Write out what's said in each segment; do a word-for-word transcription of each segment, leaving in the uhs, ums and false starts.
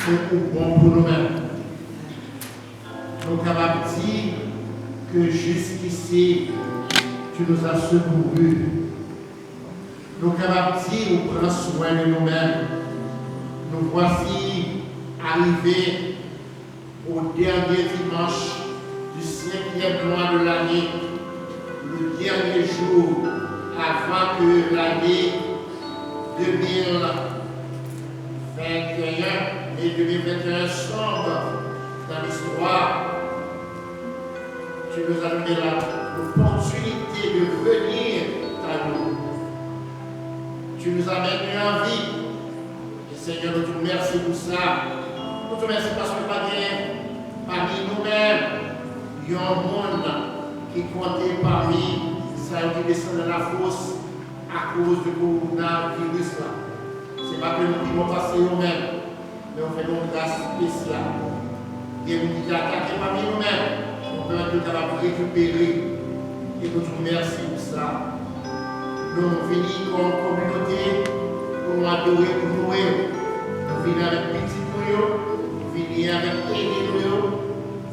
Tankou bon pou nou menm. Nou kapab di ke jusqu'ici, tu nous as secourus. Nou kapab di ou pran swen de nou menm. Nous voici arrivés au dernier dimanche du cinquième mois de l'année, le dernier jour avant que l'année deux mille vingt et un et deux mille vingt et un sombre dans l'histoire. Tu nous as donné la- l'opportunité de venir à nous. Tu nous as maintenus en vie. E Senyè, nou di w mèsi pou sa. Nou di w mèsi paske pa gen pami nou menm yon moun ki konte pami sa yo ki desann an lafos akoz de kowonaviris la. Se pa ke nou pi bon pase yo menm, men w fè nou yon gras espesyal. Gen moun ki te atake pami nou menm, nou pèmèt yo kapab rekipere. E nou di w mèsi pou sa. Nou vini kòm kominote pou nou adore, pou nou louwe w. Nou vini avèk pitit nou yo, nou vini avèk ede nou yo,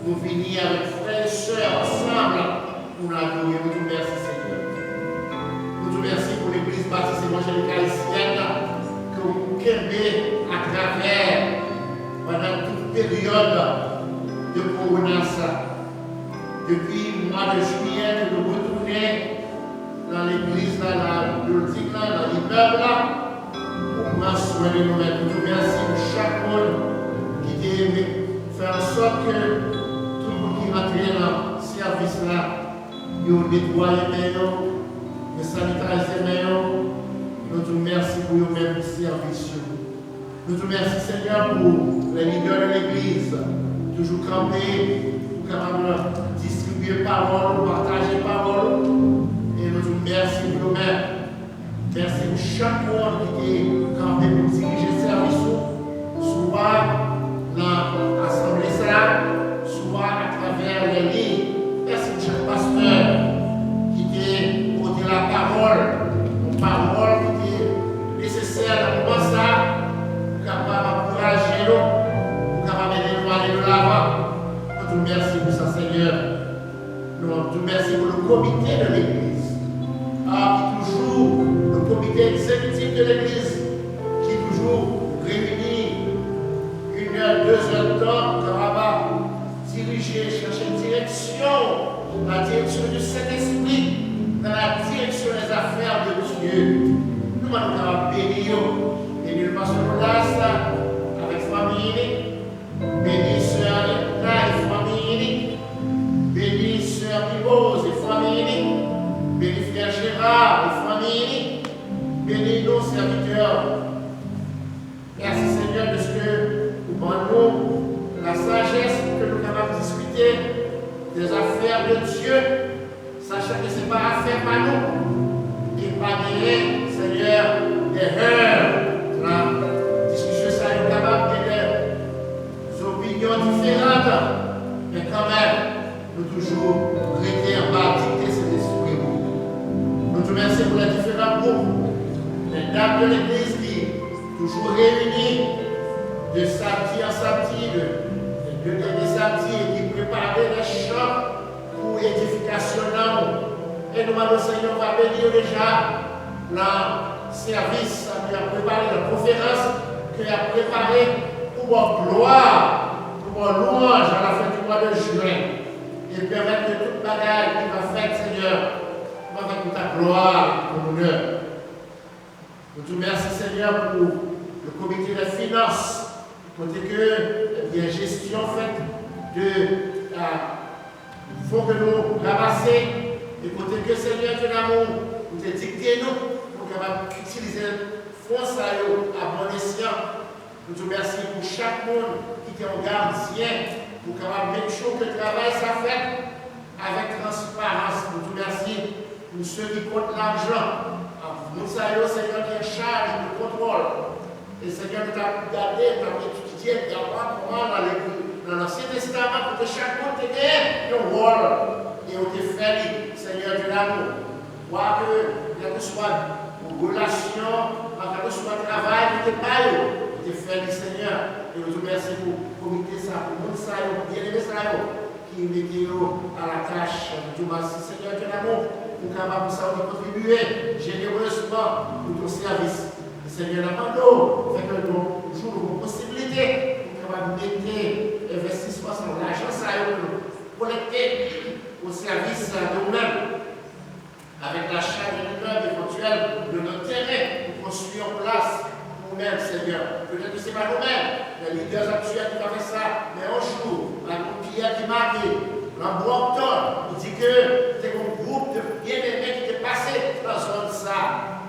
nou vini avèk frè e sè ansanm pou n adore. Nou di w mèsi, Senyè. Nou di w mèsi pou Legliz Batis Evanjelik Ayisyèn ke w kenbe atravè pandan tout peryòd de kowona sa. Depi mwa de jiyè ke nou retounen nan legliz la, nan building la, nan imèb la, ou pran swen de nou menm. Nou di w mèsi pou chak moun ki te fè ansòt ke tout moun ki rantre nan sèvis la, yo netwaye men yo, yo sanitayize men yo. Nou di w mèsi pou yo menm, pou sèvis yo. Nou di w mèsi, Senyè, pou les leaders de legliz, toujou kanpe pou kapab distribye pawòl ou, pataje pawòl ou. E nou di w mèsi pou yo menm. Mèsi pou chak moun ki te kanpe pou dirije sèvis ou, swa nan asanble sa a, swa atravè lè liy. Mèsi pou chak pastè ki te pote lapawòl, yon pawòl ki te nesesè nan moman sa a, pou kapab ankouraje nou, pou kapab ede nou ale de lavan. Nou di w mèsi pou sa, Senyè. Nou di w mèsi pou le komite de legliz, a, ki toujou, le komite egzekitif de legliz, ki toujou reyini inè, dezè tan, kapab dirije, chèche direksyon, la direction du Saint-Esprit dans la direction des affaires de Dieu. Nou mande w kapab beni yo, beni le pastè Rodas avèk fanmi li, beni sè Edna e fanmi li, beni sè Mimoz e fanmi li, beni frè Gérard e fanmi li, beni nou sèvitè. Mèsi, Senyè, dèske ou ban nou lasajès pou ke nou kapab diskite dèzafè de Dye, sachan ke se pa afè pa nou. E pa genyen, Senyè, erè nan diskisyon sa yo. Kapab gen de zopinyon diferan, men kanmenm, nou toujou rete anba dikte Sentespri ou. Nou di w mèsi pou lè diferan gwoup, lè dam de legliz ki toujou reyini de samdi an samdi, de, de de dènye samdi, e ki prepare lè chan pou edifikasyon nanm ou. E nou mande w, Senyè, w va beni yo deja nan sèvis ke y ap prepare, nan konferans ke y ap prepare pou ba w glwa, pou ba w lwanj a la fen di mwa de jen. E pèmèt ke tout bagay ki va fèt, Senyè, va fèt pou ta glwa e pou onè. Nou di w mèsi, Senyè, pou le komite de finans, kote ke, ebyen, jesyon fèt de, a, fon ke nou ranmase, e kote ke, Senyè Dye damou, ou te dikte nou pou kapab itilize fon sa yo a bon esyan. Nou di w mèsi pou chak moun ki te yon gadyen pou kapab make sure ke travay sa fèt avèk transparans. Nou di w mèsi pou sè ki kont lajan. Moun sa yo, Senyè, ki an chaj de kontwòl. E Senyè, nou t ap gade, nou t ap etidye, nou t ap wè kòman nan legliz, nan Ansyen Testaman, kote chak moun te gen yon wòl, e yo te fè li, Senyè Dye damou. Kwa ke, kèlkeswa relasyon, kèlkeswa travay ki te ba yo, e fè li, Senyè. E nou di w mèsi pou komite sa, pou moun sa yo, pou byeneme sa yo ki mete yo alatach. Nou di w mèsi, Senyè, ke lanmou pou kapab pou sa ou te kontribye jenerezman pou ton sèvis. E Senyè, n ap mande w fè ke nou jwenn yon posiblite pou kapab mete envestisman sa yo, lajan sa yo pou nou kolekte o sèvis de ou menm. Avèk lacha de imèb evantyèl, de lòt teren pou konstwi yon plas pou ou menm, Senyè. Petèt ke se pa nou menm, men lidè aktyèl ki va fè sa, men yon jou, nan yon pyè ki make, nan Brockton, li di ke te gen yon gwoup de byeneme ki te pase nan zòn sa,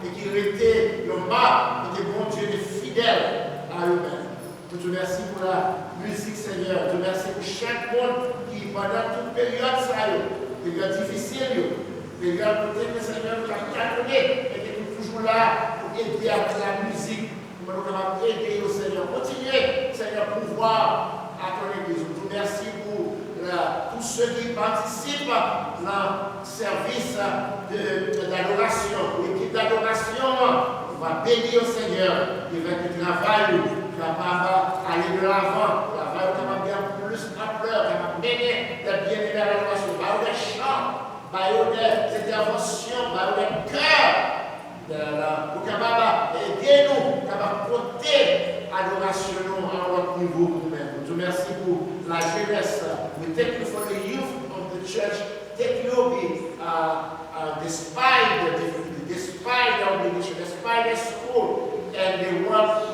e ki rete yon mak kote Bondye te fidèl a yo menm. Nou di w mèsi pou la mizik, Senyè. Nou di w mèsi pou chak moun ki, pandan tout peryòd sa yo, peryòd difisil yo, peryòd kote ke, Senyè, nou t ap tatonnen, men ke nou toujou la pou ede avèk la mizik, pou nou kapab ede yo, Senyè. Kontinye, Senyè, pouvwa a ton legliz. Nou di w mèsi pou la, tout se ki patisip nan sèvis de, d'adorasyon, pou ekip d'adorasyon an, nou va beni yo, Senyè, e fè ke travay ou kapab ale de lavan, travay ou kapab gen plis anplè, kapab mennen de byeneme a ladorasyon, ba yo de chan, ba yo de entèvansyon, ba yo de kè, de, de, pou kapab ede nou, kapab pote adorasyon nou a yon lòt nivo pou nou menm. Nou di w mèsi pou lajenès. We thank you for the youth of the church. Thank you, be, uh, uh, despite the difficulty, despite the obligation, despite the school, and they work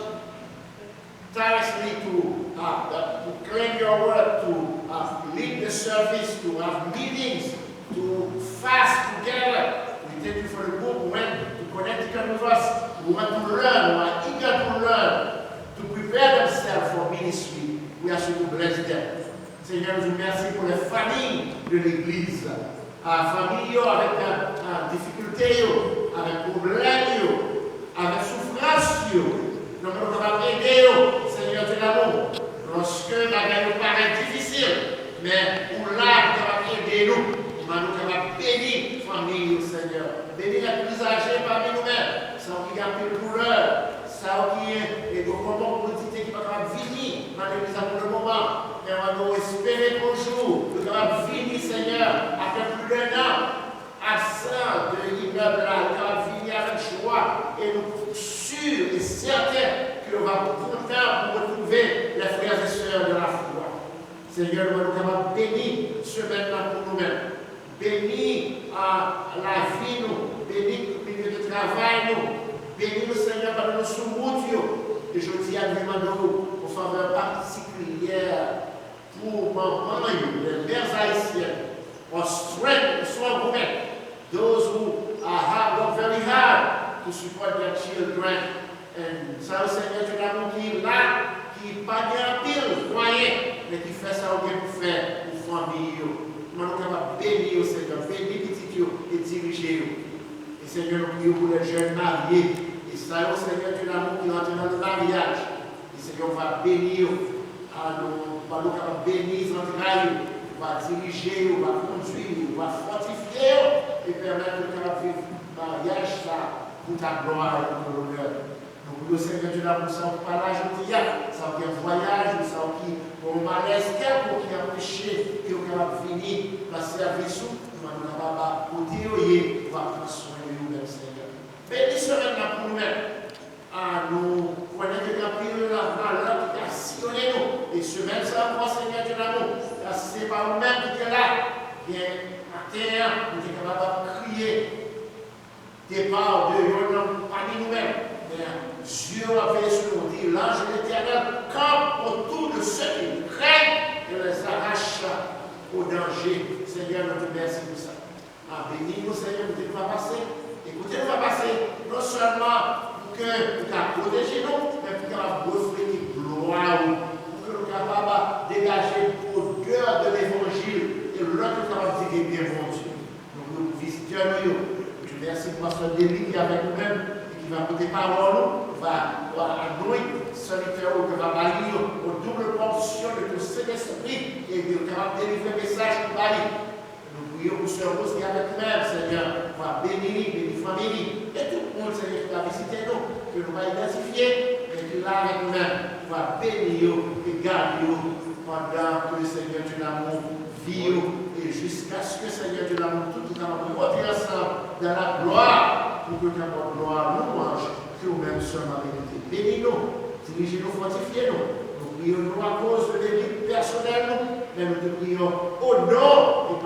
tirelessly to, uh, to claim your word, to, uh, lead the service, to have meetings, to fast together. We thank you for the group who went to connect the converse. We want to learn, we are eager to learn, to prepare themselves for ministry. We ask you to bless them. Senyè, nou di w mèsi pou lè fanmi de legliz. A, fanmi yo avèk, a, a, difikilte yo, avèk pwoblèm yo, avèk soufrans yo. Donk, nou kapab ede yo, Senyè de lanmou. Lòske bagay yo parèt difisil, men ou la pou kapab ede nou. Kòman nou kapab beni fanmi yo, Senyè. Beni lè plis aje pami nou menm. Sa w ki gen anpil doulè, sa w ki gen, e kòman pou nou di ki pa kapab vini nan legliz la pou le moman. Men nou espere ke yon jou, yo kapab vini, Senyè, apre plis de en an absan de imèb la, yo kapab vini avèk jwa, e nou si e sèten ke yo va kontan pou retwouve les frères et sœurs de la foi. Senyè, nou, nou kapab beni semèn nan pou nou menm. Beni, a, lavi nou, beni milye de travay nou, beni nou, Senyè, pandan nou sou wout yo. E jodi a, nou mande w yon favè patikilyè pou manman yo, les mères haïtiennes, on strength, on strong women, those who, uh, have worked very hard to support their children. And sa yo, Senyè, tout lanmou ki la, ki pa gen anpil mwayen, men ki fè sa yo gen pou fè pou fanmi yo. Kòman nou kapab beni yo, Senyè, beni pitit yo e dirije yo. E, Senyè, nou priye pou les jeunes mariés. E sa yo, Senyè, tout lanmou ki rantre nan le maryaj. E, Senyè, ou va beni yo. A, nou, nou kapab beni zantray yo. Ou va dirije yo, ou va kondui yo, ou va fòtifye yo. E pèmèt yo kapab viv maryaj sa pou ta glwa e pou ton lonè. Nou priye w, Senyè Dye, la pou sa w ki pa la jodi a, sa w ki an vwayaj, ou sa w ki gen yon malèz kèlkonk ki anpeche ke yo kapab vini nan sèvis ou, kòman nou kapab kote yo ye, ou va pran swen de yo menm, Senyè. Beni semèn nan pou nou menm. A, nou konnen ke gen anpil malè ki ka siyonnen nou. E semèn sa ankò, Senyè Dye, la nou, si se pa ou menm ki te la, gen maten an, nou te kapab ap kriye depa de yonn nan pami nou menm. Men zye w ap veye sou nou. Di, l'ange de l'Éternel campe autour de ceux qui le craignent et les arrache au danger. Senyè, nou di w mèsi pou sa. A, beni nou, Senyè, kote nou va pase. E kote nou va pase, non sèlman pou ke ou ka pwoteje nou, men pou kapab reflete glwa ou. Pou ke nou kapab degaje odè de levanjil. E lòt yo kapab di gen byen Bondye. Nou priye pou vizitè nou yo. Nou di w mèsi pou pastè Deli ki avèk nou menm e ki va pote pawòl ou, va, va anoint sèvitè ou, ke va ba li yo yon double pòsyon de ton Sentespri e ke yo kapab delivre mesaj ou ba li. Nou priye pou sè Rose ki avèk nou menm, Senyè, va beni li, beni fanmi li, e tout moun, Senyè, ki va vizite nou, ke nou pa idantifye, men la avèk nou menm, va beni yo e gade yo pandan ke Seigneur Dieu l'amour vi yo, e jiskaske Seigneur Dieu l'amour tout nou kapab rankontre ansanm dans la gloire, pou ke nou kapab glwa, lwanj ke ou menm sèlman merite. Beni nou, dirije nou, fòtifye nou. Nou priye nou akoz de mérite pèsonèl nou, men nou te priye o non e